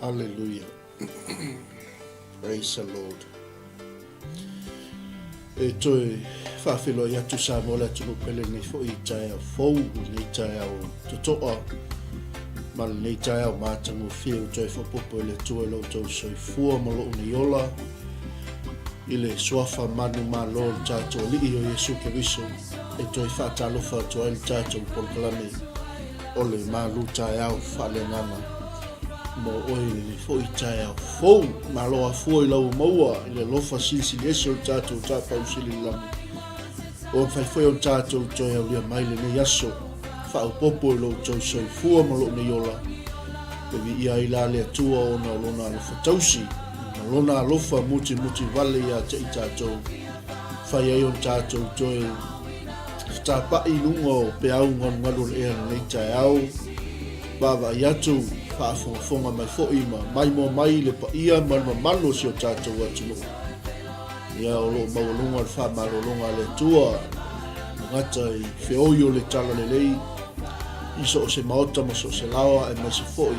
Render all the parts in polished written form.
Hallelujah. Praise the Lord. E toe faafeiloai atu Samoa le atunuu pele lenei foi i taeao fou, lenei taeao totoa, ma lenei taeao matagofie ua toe faaopoopo e le Atua i lo outou soifua ma lou nei ola, i le suafa manumalo o le tatou Alii o Iesu Keriso e toe faatalofa atu ai le tatou polokalame o le malu taeao faaleagaga mo oe i lenei foi taeao fou. Malo afua i lau maua i le alofa silisili ese o le tatou Tapaau Sili i le Lagi. Ua mafai foi ona tatou toe aulia mai lenei aso faaopoopo i lo outou soifua ma lou nei ola. E viia ai la le Atua ona o lona alofa tausi ma lona alofa mutimuti vale ia te i tatou. Fai ai ona tatou toe fetapa'i i luga o peau galugalu o le ea lenei taeao. Vaavaai atu, faafogafoga mai foi ma maimoa mai le paia ma le mamalu o si o tatou atunuu. Ia, o lo o maualuga le faamalologa a le Atua, e gata i feoi o le talalelei i so o se maota ma so o se laoa aemaise foi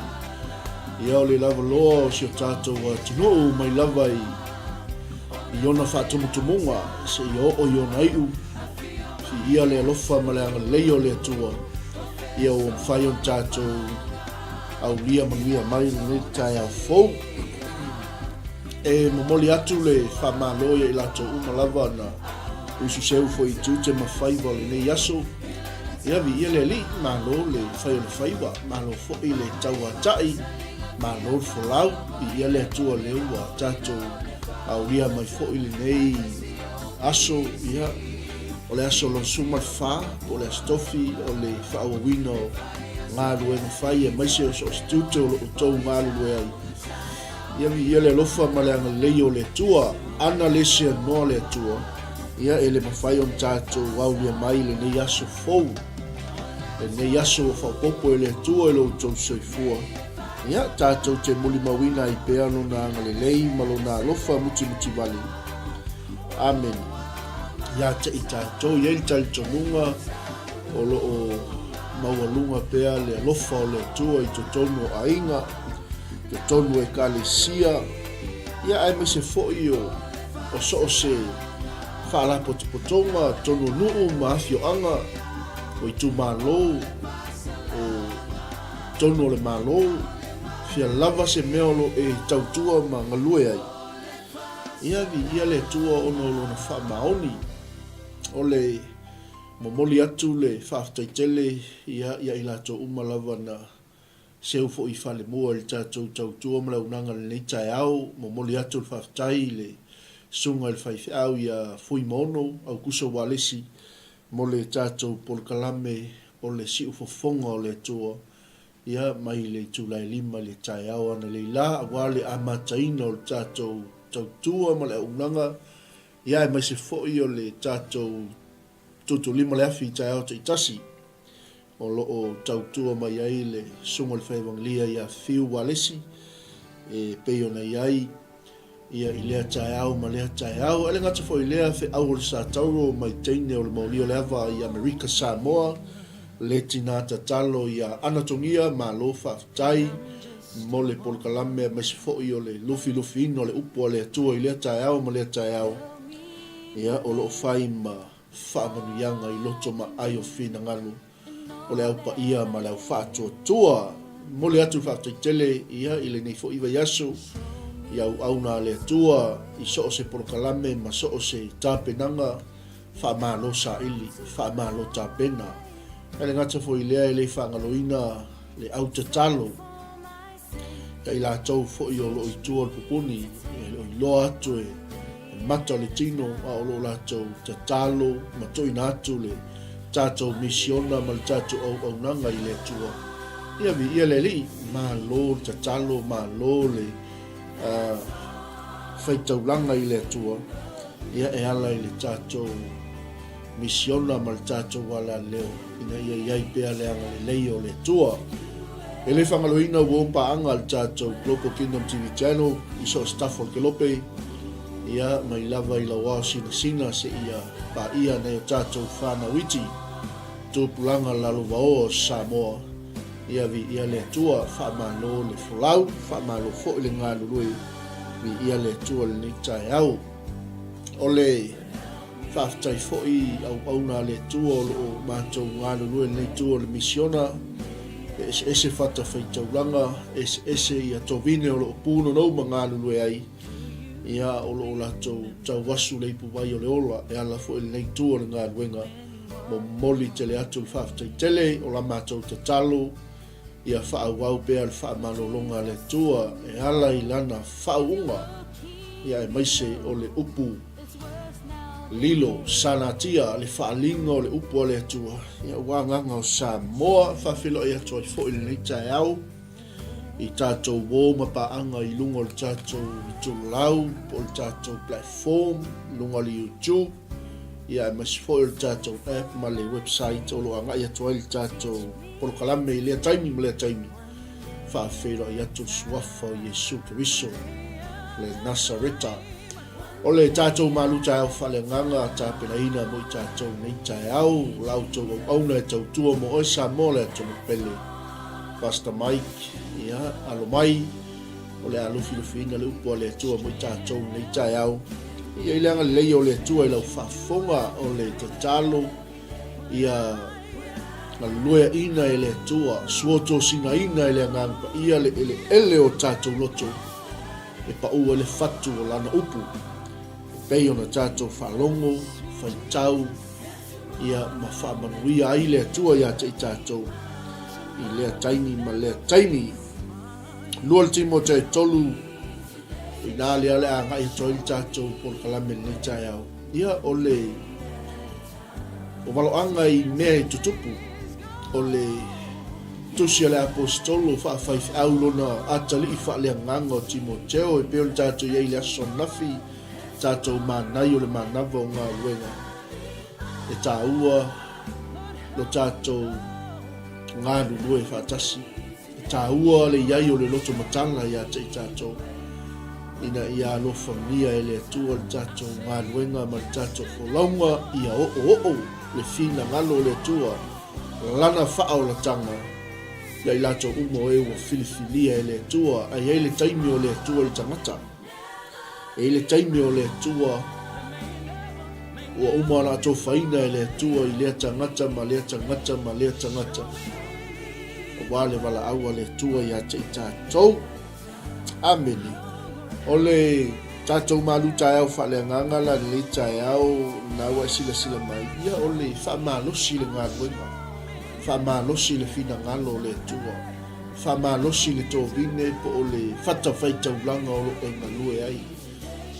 ia o le lavaloa o si o tatou atunuu mai lava i i ona faatumutumuga seia oo i ona iu. Viia le alofa ma le agalelei o le Atua, ia ua mafai ona tatou aulia manuia mai lenei taeao fou. E momoli atu le faamalo ia i latou uma lava na ususeu foi i tiute ma faiva o lenei aso. Ia viia le Alii, malo le fai o le faiva, malo foi le tauatai, malo le folau, viia le Atua lea ua tatou aulia mai foi lenei aso, ia, o le aso lona 14, po o le aso tofi o le faaauauina o galuega fai aemaise o so o se tiute o lo o outou galulue ai. Ia viia le alofa ma le agalelei o le Atua. Ana le seanoa le Atua, ia e le mafai ona tatou aulia mai lenei aso fou, lenei aso ua faaopoopo e le Atua i lo outou soifua. Ia tatou te mulimauina ai pea Lona agalelei ma Lona alofa mutimutivale. Amene. Ia te i tatou i ai le talitonuga o lo o maualuga pea le alofa o le Atua i totonu o aiga, totonu o ekalesia, ia aemaise foi o, o so o se faalapotopotoga, totonu o nuu ma afioaga, o itumalo, o totonu o le Malo, fia lava se mea o lo o e tautua ma galue ai. Ia viia le Atua ona o lona faamaoni. O le momoli atu le faafetai tele ia ia i latou uma lava na seu foi i falemua i le tatou tautua ma le auaunaga i lenei taeao. Momoli atu le faafetai i le Susuga i le Faifeau ia Fuimaono Aukuso Walesi mo le tatou polokalame o le siufofoga o le Atua ia mai le itula e lima i le taeao analei la aua le amataina o le tatou tautua ma le auaunaga ia aemaise foi o le tatou tuutuulima le afi i taeao taitasi o lo o tautua mai ai le Susuga i le Faiaevagelia ia Fiu Walesi e pei ona i ai ia i lea taeao ma lea taeao. E le gata foi i lea feau o le Satauro mai teine o le mauli o le ava i Amerika Samoa, le tina tatalo ia Ana Togia, malo faafetai mo le polokalame aemaise foi o le lufilufiina o le upu a le Atua i lea taeao ma lea taeao, ia o lo o fai ma faamanuiaga i loto ma ai o finagalo o le Au Paia ma le Au Faatuatua. Momoli atu le faafetai tele ia i lenei foi vaiaso i auauna a le Atua i so o se polokalame ma so o se tapenaga faamalo saili, faamalo tapena. E le gata foi i lea e le faagaloina le au tatalo Ia i latou foi o lo o i tua o le pupuni, e le o iloa atu e mata o le tino, a o lo o latou tatalo ma toina atu le tatou misiona ma le tatou auaunaga i le Atua. Ia viia le Alii, malo le tatalo, malo le uh, faitaulaga i le Atua, ia e ala i le tatou misiona ma le tatou alaleo ina ia i ai pea le agalelei o le Atua. E le faagaloina ua o paaga a le tatou Global Kingdom TV Channel i so o se tafa o le kelope, ia, mai lava i lau ao sinasina seia paia nai o tatou whanau iti, tupulaga lalovaoa o Samoa. Ia viia le Atua, faamalo le folau, faamalo foi le galulue, viia le Atua i lenei taeao. O le faafetai foi i auauna a le Atua o lo o matou galulue i lenei itu o le misiona, e eseese fatafaitaulaga, eseese ia tovine o lo o punonou ma galulue ai, ia o lo o latou tauasu le ipuvai o le ola e ala foi i lenei itu o le galuega. Momoli tele atu le faafetai tele o la matou tatalo ia faaauau pea le faamalologa a le Atua e ala i lana faauuga ia aemaise o le upu lilo sanatia le faaaliga o le upu a le Atua ia ua agaga o Samoa. Faafeiloai atu ai foi i lenei taeao i tatou uo ma paaga i luga o le tatou itulau po o le tatou platform i luga o le YouTube ia aemaise foi o le tatou app ma le website o lo o agai atu ai le tatou polokalame i lea taimi ma lea taimi. Faafeiloai atu le suafa o Iesu Keriso le Nasareta. O le tatou malu taeao faaleagaga tapenaina mo i tatou nei taeao, la outou auauna e tautua mo oe Samoa le atunuu pele. Pastor Mike, ia, alo mai, o le a lufilufiina le upu a le Atua mo i tatou nei taeao. Ia i le agalelei o le Atua i lau faafofoga o le tatalo, ia galueaina e le Atua, suotosinaina e le Agaga Paia le eleele o tatou loto, e pau ai le fatu o Lana upu, e pei ona tatou faalogo, faitau, ia ma faamanuia ai le Atua ia te i tatou i lea taimi ma lea taimi. Lua le Timote e tolu, inā lea o le a agai atu ai le tatou polokalame i lenei taeao. Ia, o le O valoaga i mea e tutupu, o le Tusi a le Aposetolo faafaifeau lona atalii faaleagaga o Timoteo e pei ona tatou i ai i le aso ananafi, tatou manai o le manava o galuega. E taua lo tatou galulue faatasi. E taua le i ai o le loto matala ia te i tatou, ina ia alofagia e le Atua le tatou galuega ma le tatou folauga ia oooo le finagalo o le Atua, Lana faaolataga ia i latou uma o e ua filifilia e le Atua. A i ai le taimi o le Atua i le tagata, E i ai le taimi o le Atua ua uma ona atofaina e le Atua i lea tagata ma lea tagata ma lea tagata, aua le valaau a le Atua ia te i tatou. Amene. O le tatou malu taeao faaleagaga la lenei taeao na ua e silasila mai, ia o le faamalosi le galuega, faamalosi le finagalo o le Atua. Faamalosi le tovine po o le fatafaitaulaga o lo o e galue ai.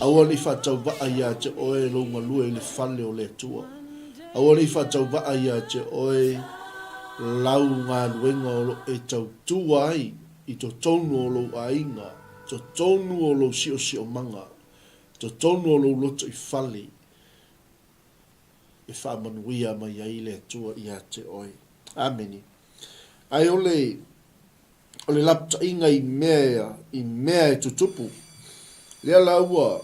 Aua ne i faatauvaa ia te oe lou galue i le fale o le Atua. Aua ne i faatauvaa ia te oe lau galuega o lo o e tautua ai i totonu o lou aiga, totonu o lou siosiomaga, totonu o lou loto i fale e faamanuia mai ai le Atua ia te oe. Amene. Ae o le, o le lapataiga i mea, i mea e tutupu, lea la ua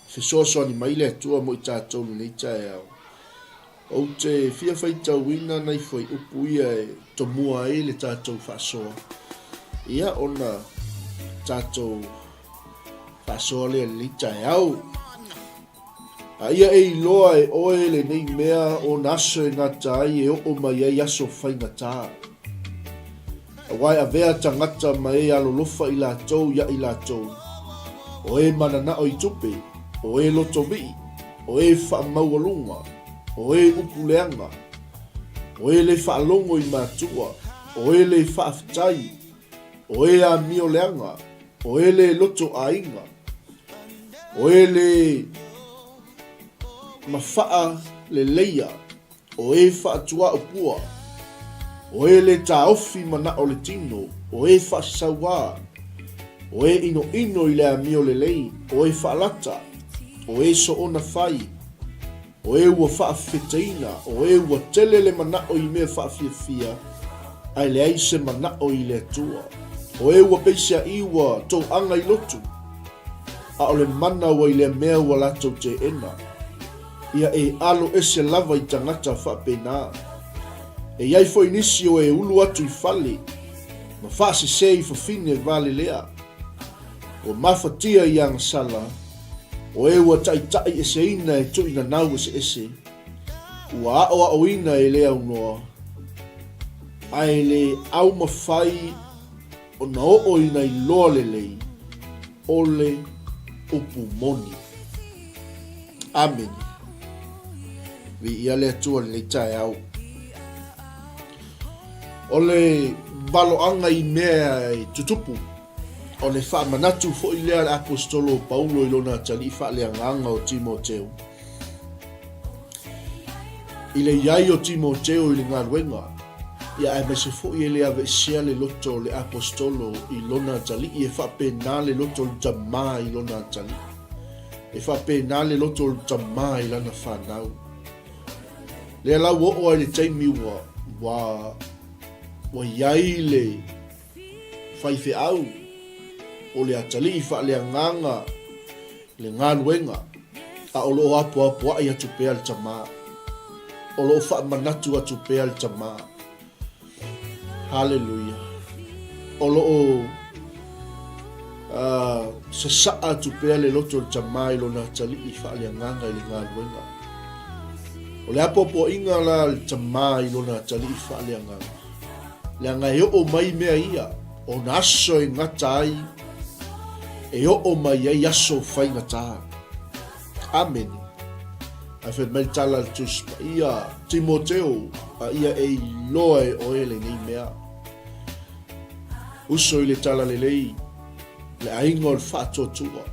fesoasoani mai le Atua mo i tatou i lenei taeao. Ou te fia faitauina nai fuaiupu ia e tomua ai le tatou faasoa, ia ona tatou faasoa lea i lenei taeao. A ia e iloa e oe lenei mea o na aso e gata ai e oo mai ai aso faigata. Aua e avea tagata ma e alolofa i latou ia i latou, o e mananao i tupe, o e loto vii, o e faamaualuga, o e upu leaga, o e le faalogo i matua, o e le faafetai, O e amio leaga, o e le loto aiga, o e le mafaa leleia, o e faatuaupua, o e le taofi manao le tino, o e faasauā, o e inoino i le amio lelei, o e faalata, o e soona fai, O e ua faafefeteina, o e ua tele le manao i mea faafiafia, ae leai se manao i le Atua. O e ua peiseaʻi ua toaga i lotu, a o le mana ua i lea mea ua latou teena. Ia e alo ese lava i tagata faapena. E i ai foi nisi o e ulu atu i fale ma faasese i fafine valelea. Ua mafatia i agasala, o e ua taita'i eseina e tuuinanau eseese, ua aoaoina e le aunoa, ae le aumafai ona oo ina iloa lelei o le upu moni. Amene. Viia le Atua i lenei taeao. O le valoaga i mea e tutupu, o le faamanatu foi lea a le Aposetolo o Paulo i lona atalii faaleagaga o Timoteo. I le i ai o Timoteo i le galuega, ia aemaise foi e le aveesea le loto o le Aposetolo i lona atalii, e faapena le loto o le tamā i lona atalii. E faapena le loto o le tamā i lana fanau. Lea la ua oo ai le taimi ua, ua, ua i ai le faifeau o le atalii faaleagaga le galuega, a o lo o apoapoai atu pea le tamā. O lo o faamanatu atu pea le tamā. Haleluia. O lo o uh, sasaa atu pea le loto o le tamā i lona atalii faaleagaga i le galuega. O le apoapoaiga la le tamā i lona atalii faaleagaga. Leaga e oo mai mea ia, ona aso e gata ai, e oo mai ai aso faigata. Amene. Ae fai mai le tala a le Tusi Paia, Timoteo, a ia e iloa e oe lenei mea. Uso i le tala lelei, le aiga o le faatuatua.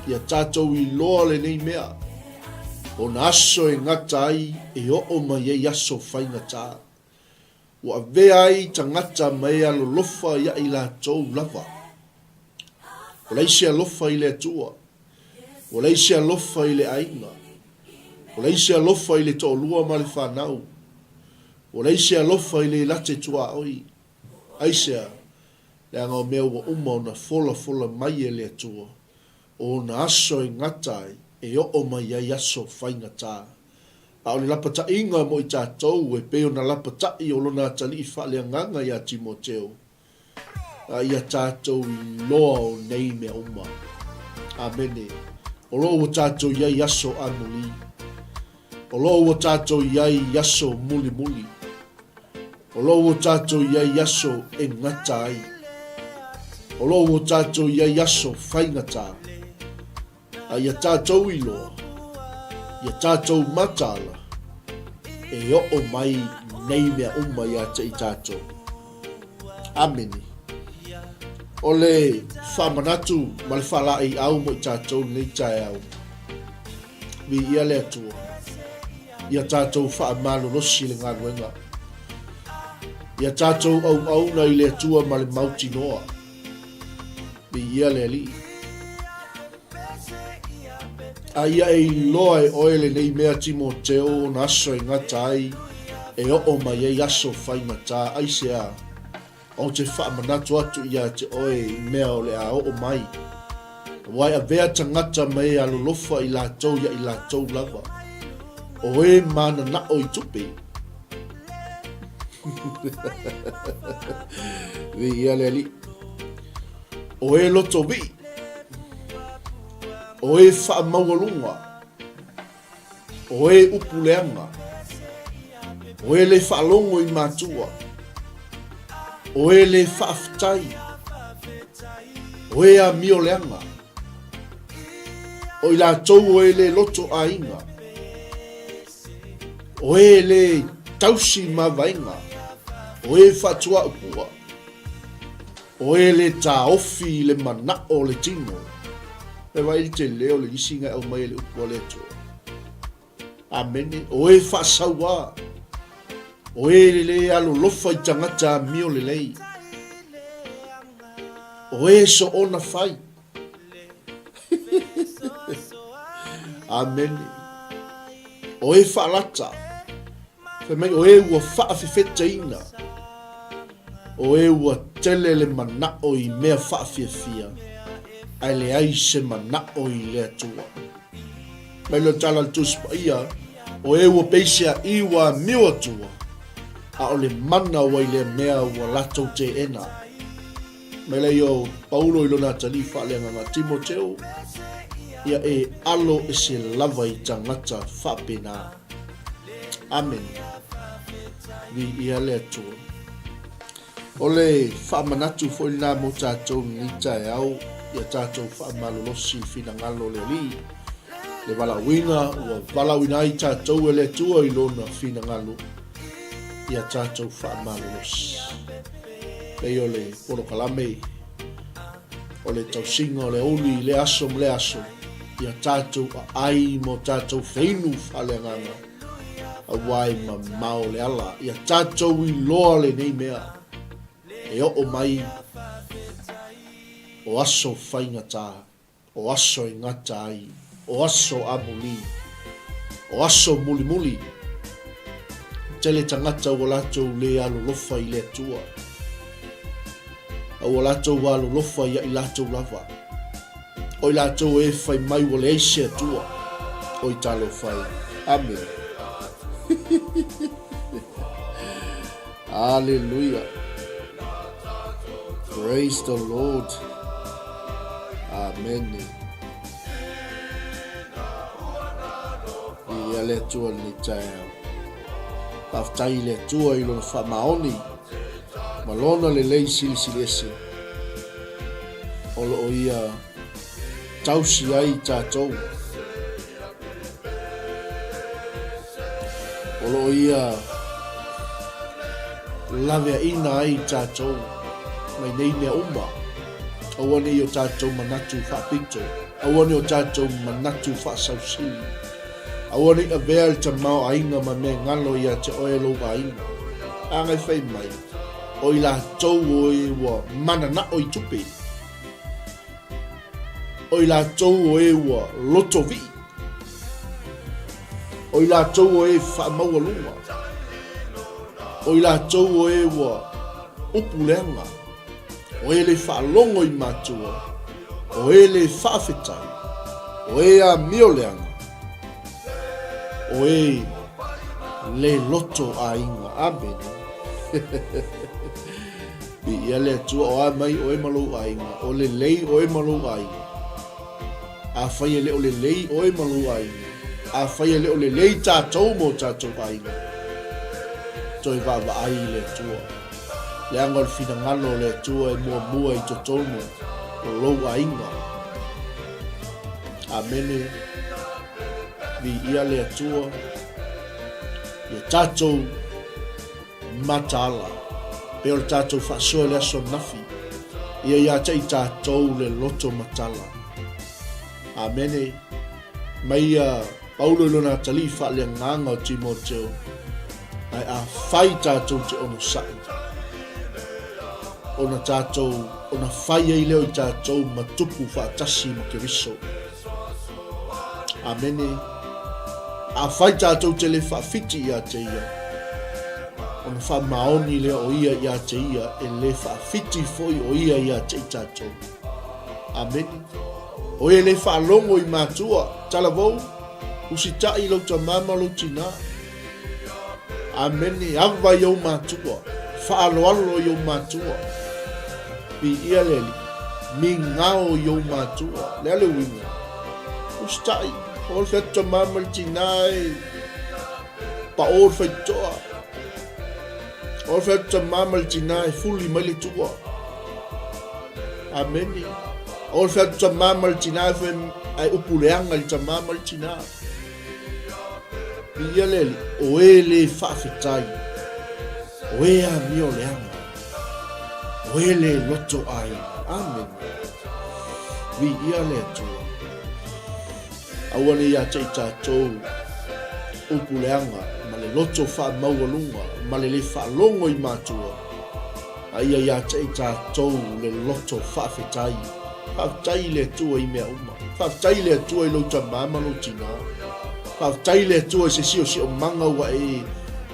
Ia tatou iloa lenei mea, ona aso e gata ai, e oo mai ai aso faigata. Ua avea ai tagata ma e alolofa ia i latou lava. Ua leai se alofa i le Atua. Ua leai se alofa i le aiga. Ua leai se alofa i le toalua ma le fanau. Ua leai se alofa i le late tuaoi. Aisea? Leaga o mea ua uma ona folafola mai e le Atua, o ona aso e gata ai, e oo mai ai aso faigata. A o le lapataiga mo i tatou e pei ona lapatai o lona atalii faaleagaga iā Timoteo, a ia tatou iloa o nei mea uma. Amene. O lo o ua tatou i ai aso amuli. O lo o ua tatou i ai i aso mulimuli. O lo o ua tatou i ai aso e gata ai. O lo o ua tatou i ai aso faigata. A ia tatou iloa, ia tatou mataala, e oo mai nei mea uma ia te i tatou. Amene. O le faamanatu ma le faalaeiau mo i tatou lenei taeao. Viia le Atua. Ia tatou faamalolosi le galuega. Ia tatou auauna i le Atua ma le mautinoa. Viia le Alii. A ia e iloa e oe lenei mea Timoteo ona aso e gata ai, e oo mai ai aso faigata, aisea, ou te faamanatu atu ia te oe i mea o le a oo mai. Aua e avea tagata ma e alolofa i latou ia i latou lava. O e mananao i tupe. Viia le Alii. O e loto wii. O e faamaualuga. O e upu leaga. O e le faalogo i matua. O e le faafetai. O e amio leaga. O i latou o e le loto aiga. O e le tausi mavaega. O e faatuaupua. O e le taofi i le manao o le tino. E vaai le tele o le lisi na e aumai e le upu a le Atua. Amene. O e faasauā. O e le alolofa i tagata amio lelei. O e soona fai. Amene. O e faalata. Fai mai, o e ua faafefetaina. O e ua tele le manao i mea faafiafia, ae leai se manao i le Atua. Mai lea o le tala a le Tusi Paia, o e ua peiseai ua amio Atua. ʻaʻole mana ua i lea mea ua latou teʻena. Mai lea o Paulo i lona atalii faaleagaga Timoteo, ia e alo ese lava i tagata faapena. Amene. Viia le Atua. O le faamanatu foi lena mo tatou i lenei taeao, ia tatou faamalolosi i le finagalo o le Alii. Le valaauina ua valaauina ai tatou e le Atua i Lona finagalo, ia tatou faamalolosi. Pei o le polokalame o le tausiga o le aoauli i lea aso ma lea aso, ia tatou aai mo tatou feinu faaleagaga. Aua e mamao le ala, ia tatou iloa lenei mea e oo mai o aso faigata, o aso e gata ai, o aso amuli, o aso mulimuli. Tele tagata ua latou le alolofa i le Atua, a ua latou alolofa ia i latou lava. O i latou e fai mai ua leai se Atua, o i talofa e. Amene. Aleluia. Praise the Lord. Amene. Viia le Atua i lenei taeao. Faafetai i le Atua i lona faamaoni ma lona lelei silisili ese. O lo o ia tausi ai i tatou. O lo o ia laveaina ai i tatou mai nei mea uma. Aua ne i o tatou manatu faapito, aua ne i o tatou manatu faasausili. Aua ne i avea le tamaoaiga ma mea galo ia te oe lou aiga. A fai mai, o i latou o e ua mananao i tupe. O i latou o e ua lotovii. O i latou o e faamaualuga. O i latou o e ua upu leaga. O e le faalogo i matua. O e le faafetai. O e amio leaga. O e le loto aiga. Amene. Viia le Atua, o a mai oe ma lou aiga, o lelei oe ma lou aiga. Afai e le o lelei oe ma lou aiga, afai e le o lelei tatou ma o tatou aiga, toe vaavaai i le Atua. Leaga o le finagalo o le Atua e muamua i totonu o lou aiga. Amene. Viia le Atua. Ia tatou mataala, pei o le tatou faasoa i le aso ananafi, ia ia te i tatou le loto matala. Amene. Mai ia Paulo i lona atalii faaleagaga o Timoteo, ae afai tatou te onosai, ona tatou, ona fai ai lea o i tatou ma tupu faatasi ma Keriso. Amene. Afai tatou te le faafiti ia te ia, ona faamaoni lea o ia ia te ia, e le faafiti foi o ia ia te i tatou. Amene. O ia le faalogo i matua, talavou, usitai i lou tama ma lou tinā. Amene. Ava i ou matua, faaaloalo i ou matua. Viia le Alii. Migao i ou matua. Le a le uiga? Usitai, o le fai atu tama ma le tinā e paʻō le faitotoa. O le fai atu tama ma le tinā e fuli mai le tua. Amene. O le fai atu tama ma le tinā e fai ai upu leaga i le tama ma le tinā. Viia le Alii, o e le faafetai, o e amio leaga, o e le loto aiga. Amene. Viia le Atua. Aua ne i ia te i tatou upu leaga ma le loto faamaualuga ma le le faalogo i matua, a ia ia te i tatou le loto faafetai. Faafetai i le Atua i mea uma. Faafetai i le Atua i lou tama ma lou tinā. Faafetai i le Atua i se siosiomaga ua e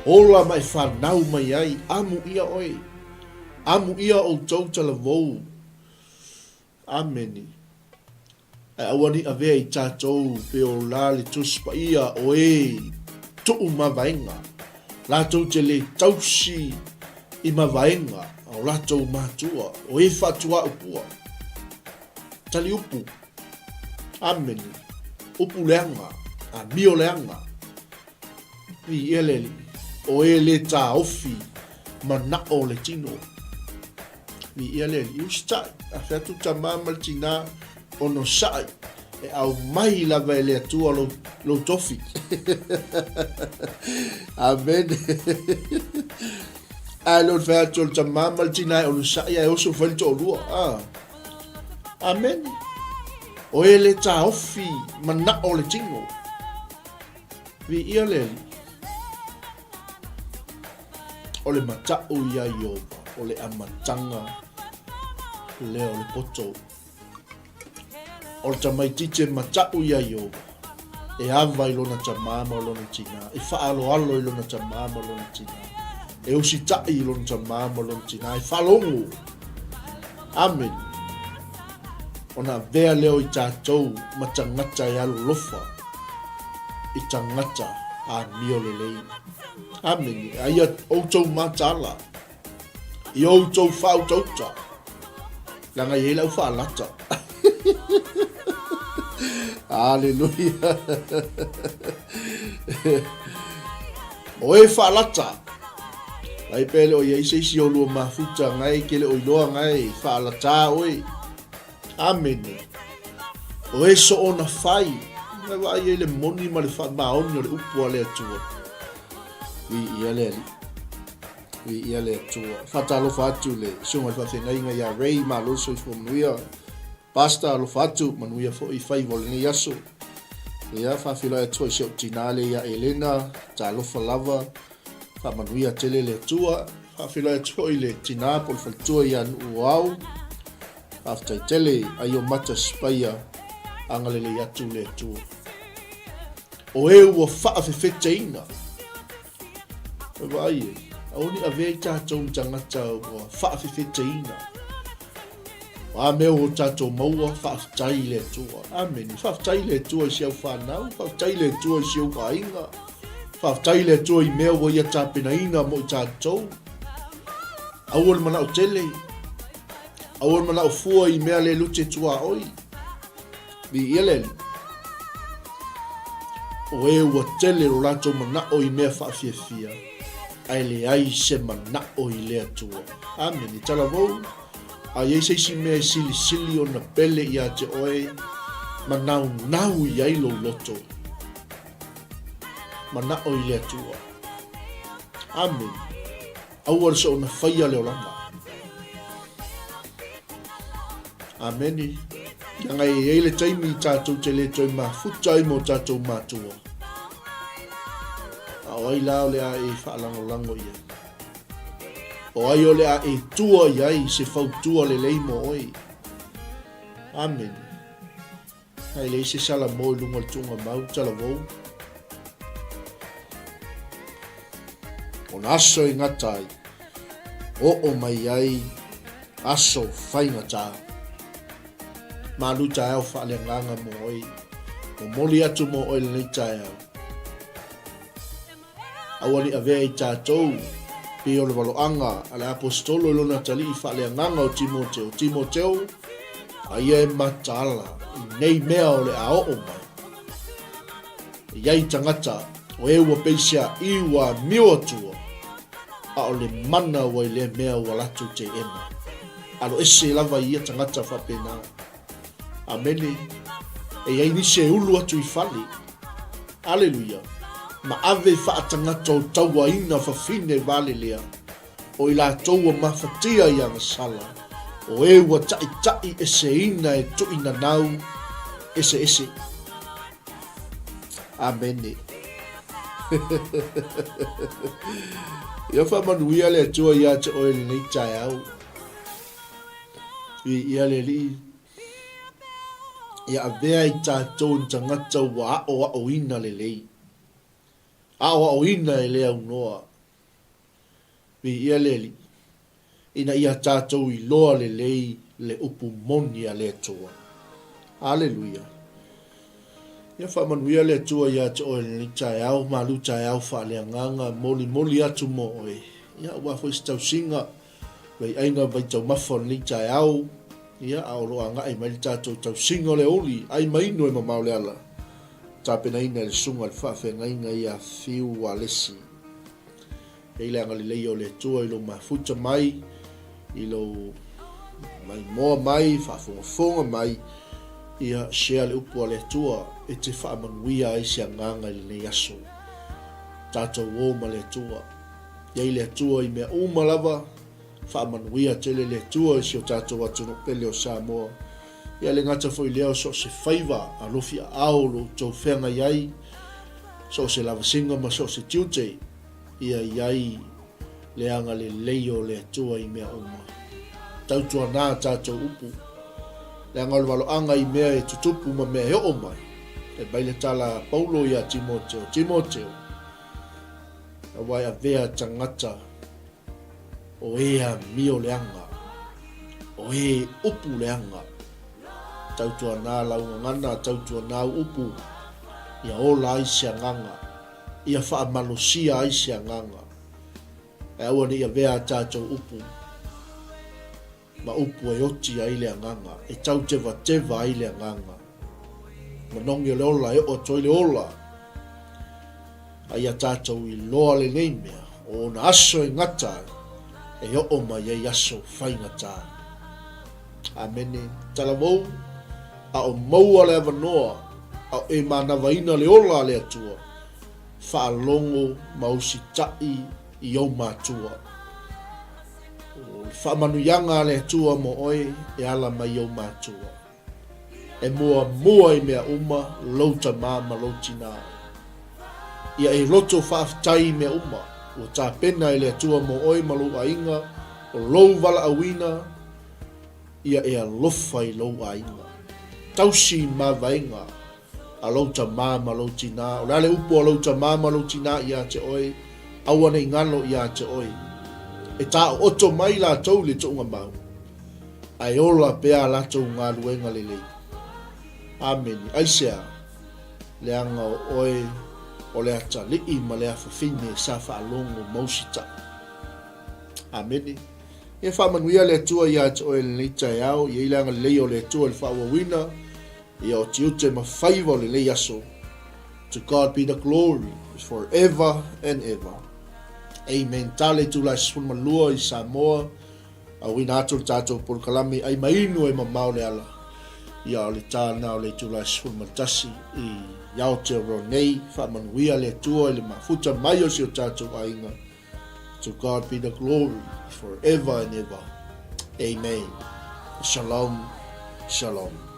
ola ma e fanau mai ai. Amuia oe. Amuia outou talavou. Amene. Ae aua ne i avea i tatou pe o la le Tusi Paia o e tuu mavaega. Latou te le tausi i mavaega a o latou matua, o e faatuaupua. Tali upu. Amene. Upu leaga, amio leaga. Viia le Alii, o e le taofi manao o le tino. Viia le Alii, usitai, a fai atu tama ma le tina, onosai, e aumai lava e le Atua lou, lou tofi. Amene. Ae le o le fai atu o le tama ma le tina e onosai ae oso fai le toalua. Ah. Amene. O e le taofi manao o le tino. Viia le Alii. O le mataʻu iā Ieova, o le amataga lea o le poto. O le tamaitiiti e mataʻu iā Ieova, e ava i lona tamā ma lona tinā, e faaaloalo i lona tamā ma lona tinā, e usitaʻi i lona tamā ma lona tinā, e faalogo. Amene. Ona avea lea o i tatou ma tagata e alolofa i tagata amio lelei. Amene. Aia outou mataala i outou faautauta, leaga e i ai lau faalata. Aleluia. O e faalata. Ai pe le o i ai se isi o lua mafuta ngai ke le o iloa ngai faalatā oe. Amene. O e soona fai, ngai vaai ai le moni ma le faamaoni o le upu a le Atua. Viia le Alii. Viia le Atua. Faatalofa atu le susuga i le faafeagaiga ia Ray, malo le soifua manuia. Pastor, alofa atu, manuia foi faiva o lenei aso. Ia, faafeiloai atu foi i si ou tinā lea ia Elena, talofa lava, faamanuia tele le Atua. Faafeiloai atu foi i le tinā po o le faletua ia Nuuau, faafetai tele, aio mata sipaia, agalelei atu le Atua. O e ua faafefeteina, e vaai e, aua ne i avea i tatou i tagata ua faafefeteina. O a mea ua tatou maua, faafetai i le Atua. Amene. Faafetai i le Atua i si au fanau, faafetai i le Atua i si ou aiga, faafetai i le Atua i mea ua ia tapenaina mo i tatou. Aua le manao tele, aua le manao fua i mea le lute tuaoi. Viia le Alii. O e ua tele lo latou manao i mea faafiafia, ae leai se manao i le Atua. Amene. Talavou, a i ai se isi mea e silisili ona pele ia te oe, manaunau i ai lou loto. Manao i le Atua. Amene. Aua le soona faia le olaga. Amene. Leaga e i ai le taimi tatou te le toe mafuta ai ma o tatou matua. A o ai la o le a e faalagolago i ai? O ai o le a e tua i ai se fautua lelei mo oe? Amene. Ae leai se Salamo i luga o le tuugamau talavou. Ona aso i gata ai, oo mai ai aso faigata. Malu taeao faaleagaga mo oe, momoli atu mo oe lenei taeao. Aua ne i avea i tatou, pei o le valoaga a le Aposetolo i lona atalii faaleagaga o Timoteo, Timoteo, aia e mataala i nei mea o le a oo mai. E i ai tagata o e ua peisia i ua amio atua, a o le mana ua i lea mea ua latou teena. Aloese lava i ia tagata faapena. Amene. E i ai nisi e ulu atu i fale. Aleluia. Ma ave faatagata o tauaina fafine valelea, o i latou ua mafatia i agasala, o e ua taʻitaʻi eseina e tuʻinanau eseese. Amene. Ia faamanuia le Atua ia te oe lenei taeao. Viia le Alii, ia avea i tatou ni tagata ua aʻoaʻoina lelei, aʻoaʻoina e le aunoa. Viia le Alii, ina ia tatou iloa lelei le upu moni a le Atua. Aleluia. Ia faamanuia le Atua ia te oe i lenei taeao, malu taeao faaleagaga, molimoli atu mo oe. Ia, aua foi se tausiga, vaiaiga vaitaumafa o lenei taeao, ia, a o lo o agai mai le tatou tausiga o le aoauli, ai ma inu e mamao le ala, tapenaina e le Susuga i le Faafeagaiga ia Fiu Alesi. E i ai le agalelei o le Atua i lou mafuta mai, i lou maimoa mai, faafogafoga mai, ia share le upu a le Atua e te faamanuia ai se agaga i lenei aso. Tatou o ma le Atua. I ai le Atua i mea uma lava, faamanuia tele le Atua i si o tatou atunuu pele o Samoa. Ia le gata foi lea o so o se faiva alofi aao o lo outou feagai ai, so o se lavasiga ma so o se tiute, ia i ai le agalelei o le Atua i mea uma. Tautuana a tatou upu, leaga o le valoaga i mea e tutupu ma mea e oo mai. E mai le tala a Paulo iā Timoteo, Timoteo, aua e avea tagata o e amio leaga, o e upu leaga. Tautuana lau gagana, tautuana au upu, ia ola ai se agaga. ia faamalosia ai se agaga, ae aua ne i avea a tatou upu ma upu e oti ai le agaga, e tautevateva ai le agaga. Manogi o le ola e oo atu ai le ola, a ia tatou iloa lenei mea, o ona aso e gata ai, e oo mai ai aso faigata. Amene. Talavou, a o maua le avanoa, a o e manavaina le ola a le Atua, faalogo ma usitaʻi i ou matua. O le faamanuiaga a le Atua mo oe e ala mai i ou matua. E muamua i mea uma lou tama ma lou tinā. Ia e loto faafetai i mea uma ua tapena e le Atua mo oe ma lou aiga, o lou valaauina, ia e alofa i lou aiga. Tausi i mavaega a lou tama ma lou tinā. O le a le upu a lou tama ma lou tinā iā te oe, aua ne i ngalo iā te oe. E tāooto mai latou i le tuugamau, a e ola pea a latou galuega lelei. Amene. Aisea? Leaga o oe o le atalii ma le afafine sa faalogo ma usitai. Amene. Ia faamanuia le Atua ia te oe i lenei taeao, ia i le agalelei o le Atua i le faaauauina, ia o tiute ma faiva o lenei aso. To God be the glory for ever and ever. Amen. Tale itula e 12 i Samoa, auina atu le tatou polokalame ai ma inu e mamao le ala. Ia o le tā na o le itula e 11 i Aotearoa nei, faamanuia le Atua i le mafuta mai o si o tatou aiga. To God be the glory for ever and ever. Amen. Shalom. Shalom.